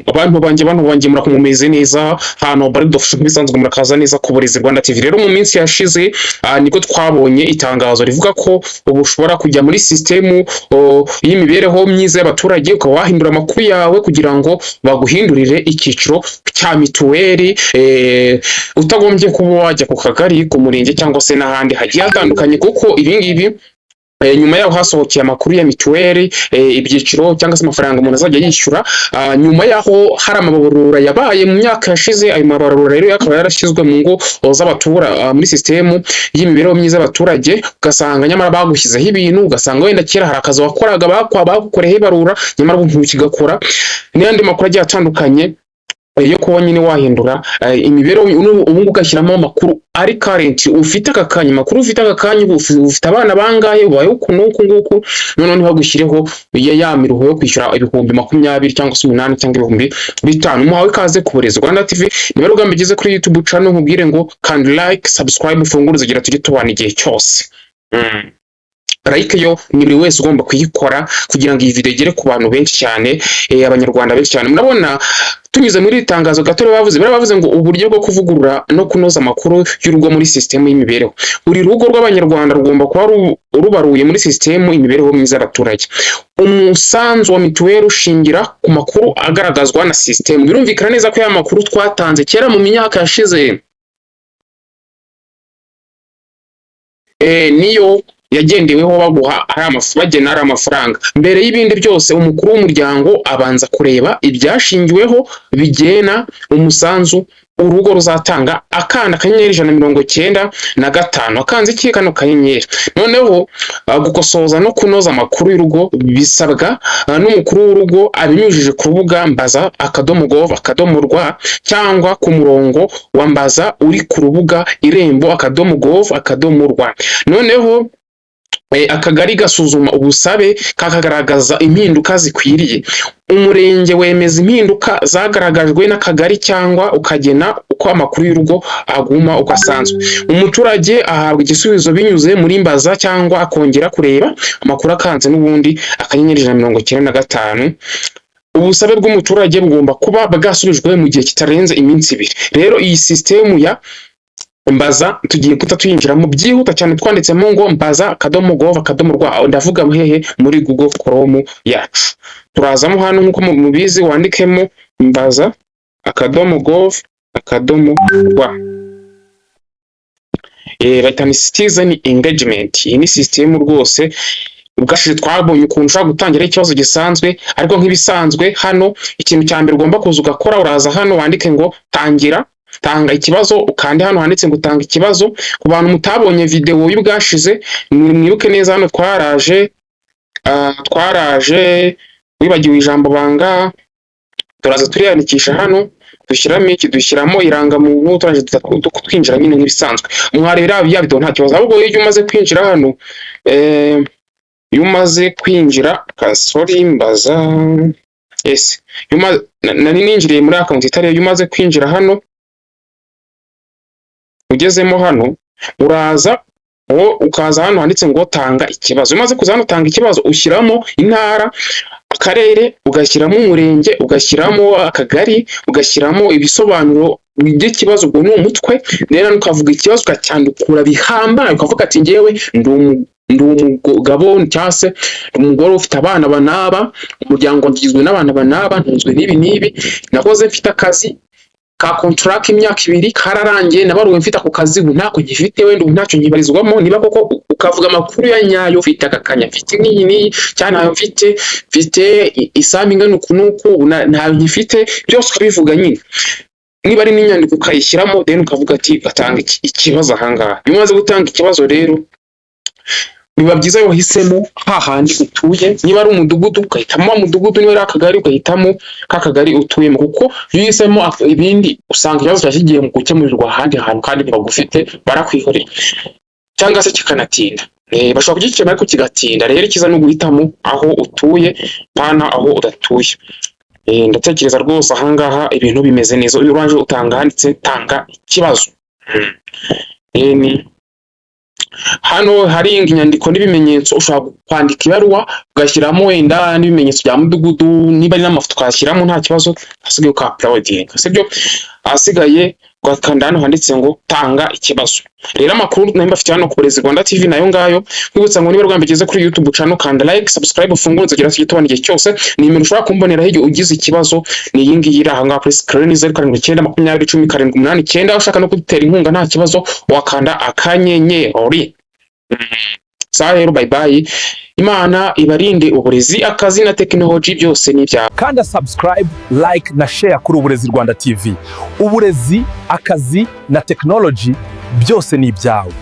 Abantu banjye murakumeze neza hano bari dufashe nk'ibisanzwe, murakaza neza ku Burezi Rwanda TV. Rero mu minsi yashize nibwo twabonye itangazo rivuga ko ubu ushobora kujya muri sisitemu y'imibereho myiza y'abaturage, ukaba wahindura amakuru yawe kugira ngo baguhindurire icyiciro cya mituweli, utagombye kuba wajya ku kagari, ku murenge cyangwa se n'ahandi hagiye hatandukanye, kuko ibi ngibi nyuma yaho hasohokeye amakuru ya mituweli, ibyiciro cyangwa se amafaranga umuntu azajya yishyura. Nyuma yaho hari amabarura yabaye mu myaka yashize. Ayo mabarura rero akaba yarashyizwe mu ngo z'abatura, muri sisitemu y'imibereho myiza y'abaturage, ugasanga nyamara bagushyizeho ibintu, ugasanga wenda kera hari akazi wakoraga bagukoreyeho ibarura, nyamara ubu ntukigakora, n'ayandi makuru agiye atandukanye yo kuba nyine wahindura imibereho ubu ngubu, ugashyiramo amakuru ari current ufite aka kanya, amakuru ufite aka kanya, ubu ufite abana bangahe, ubayeho uku n'uku nguku, noneho ntibagushyireho ya miruho yo kwishyura 20,000 cyangwa se 8 cyangwa 5000. Muhawe ikaze ku Burezi Rwanda TV. Niba ari ubwa mbere ugeze kuri YouTube channel, nkubwire ngo kandi like, subscribe, ufungure zigira tujye tubana igihe cyose. Like yo ni buri wese ugomba kuyikora kugira ngo iyi video igere ku bantu benshi cyane, abanyarwanda benshi cyane. Murabona tunyuze muri iri tangazo gato bavuze, bari bavuze ngo uburyo bwo kuvugurura no kunoza amakuru y'urugo muri sisitemu y'imibereho. Buri rugo rw'abanyarwanda rugomba kuba rubaruye muri sisitemu imibereho myiza y'abaturage. Umusanzu wa mituweli ushingira ku makuru agaragazwa na sisitemu. Birumvikana neza ko ya makuru twatanze kera mu myaka yashize niyo yagendeweho baguha ari bagena ari amafaranga. Mbere y'ibindi byose, umukuru w'umuryango abanza kureba ibyashingiweho bigena umusanzu urugo ruzatanga, akanda *195, akanze iki kano kanyenyeri. Noneho gukosoza no kunoza amakuru y'urugo bisabwa n'umukuru w'urugo abinyujije ku rubuga mbaza.gov.rw cyangwa ku murongo wa Mbaza uri ku rubuga irembo.gov.rw. Noneho akagari gasuzuma ubusabe, kakagaragaza impinduka zikwiriye. Umurenge wemeza impinduka zagaragajwe n'akagari cyangwa ukagena uko amakuru y'urugo aguma uko asanzwe. Umuturage ahabwa igisubizo binyuze muri Mbaza cyangwa akongera kureba amakuru akanze n'ubundi *195. Ubusabe bw'umuturage bugomba kuba bwasubijwe mu gihe kitarenze iminsi 2. Rero iyi sisitemu ya Mbaza tugiye guhita tuyinjiramo byihuta cyane. Twanditsemo ngo mbaza.gov.rw, ndavuga hehe? Muri Google Chrome yacu. Turazamo hano nk'uko mubizi, wandikemo mbaza.gov.rw. Bahita ni citizen engagement. Iyi ni sisitemu rwose ubwashize twabonye ukuntu ushobora gutangira ikibazo gisanzwe, ariko nk'ibisanzwe hano ikintu cya mbere ugomba kuza ugakora, uraza hano wandike ngo tangira, tanga ikibazo, ukande hano handitse ngo tanga ikibazo. Ku bantu mutabonye video y'ubwashize, mwibuke neza hano twaraje, twaraje wibagiwe ijambo banga, turaza turiyandikisha hano, dushyiramo iki? Dushyiramo irangamuntu, turaje twinjira nyine nk'ibisanzwe. Mwareba ya video nta kibazo. Ahubwo iyo umaze kwinjira hano, iyo umaze kwinjira, sorry, Mbaza, yes, nari ninjiriye muri account itari. Iyo umaze kwinjira hano, ugezemo hano, uraza wowe ukaza hano handitse ngo tanga ikibazo. Umaze kuza hano tanga ikibazo, ushyiramo intara, akarere, ugashyiramo umurenge, ugashyiramo akagari, ugashyiramo ibisobanuro by'ikibazo, ubwo ni umutwe. Rero ukavuga ikibazo, ukacyandukura bihambaye, ukavuga ati ngewe ndi umugabo cyangwa se umugore ufite abana banaba, umuryango ugizwe n'abana banaba, ntunzwe n'ibi n'ibi, nakoze mfite akazi ka contract imyaka 2 kararangiye, nabaruwe mfite ako kazi, ubu ntako ngifite, wenda ubu ntacyo nkibarizwamo. Niba koko ukavuga amakuru ya nyayo ufite aka kanya, mfite n'iyi n'iyi cyangwa ntayo mfite, mfite isambu ingana uku n'uku, ubu ntayo nkifite, byose ukabivuga nyine. Niba ari n'inyandiko ukayishyiramo, then ukavuga ati gatanga ikibazo ahangaha. Iyo umaze gutanga ikibazo rero, biba byiza iyo wahisemo hahandi utuye. Niba ari umudugudu ugahitamo wa mudugudu, niba ari akagari ugahitamo ka kagari utuyemo, kuko iyo uhisemo ibindi usanga ikibazo cyawe kigiye mu gukemurirwa ahandi hantu kandi ntibagufite, barakwihoreye cyangwa se kikanatinda. Bashobora kugikemura ariko kigatinda. Rero icyiza ni uguhitamo aho utuye, pana aho udatuye. Ndatekereza rwose ahangaha ibintu bimeze neza. Iyo urangije utanga handitse tanga ikibazo. Then Hano hari inyandiko n'ibimenyetso. Ushobora kwandika ibaruwa, ugashyiramo wenda n'ibimenyetso bya mudugudu, niba ari n'amafoto ukayashyiramo, nta kibazo. Ahasigaye uka uploadinga, sibyo? Ahasigaye ugakanda hano handitse ngo "Tanga ikibazo". Rero amakuru nari mbafitiye hano ku Burezi Rwanda TV nayo ngayo. Nkwibutsa ngo niba rwambigeze kuri YouTube channel, kanda like, subscribe, ufungure inzogera, tujye tubona igihe cyose. Nimero ushobora kumboneraho igihe ugize ikibazo ni iyi ngiyi iri aha ngaha kuri screen: 0792010789. Ushaka no kudutera inkunga, nta kibazo, wakanda akanyenyeri. Sawa rero, bye bye, Imana ibarinde. Uburezi, akazi na tekinoloji byose ni ibyawe. Kanda subscribe, like na share kuri Uburezi Rwanda TV. Uburezi, akazi na tekinoloji byose ni ibyawe.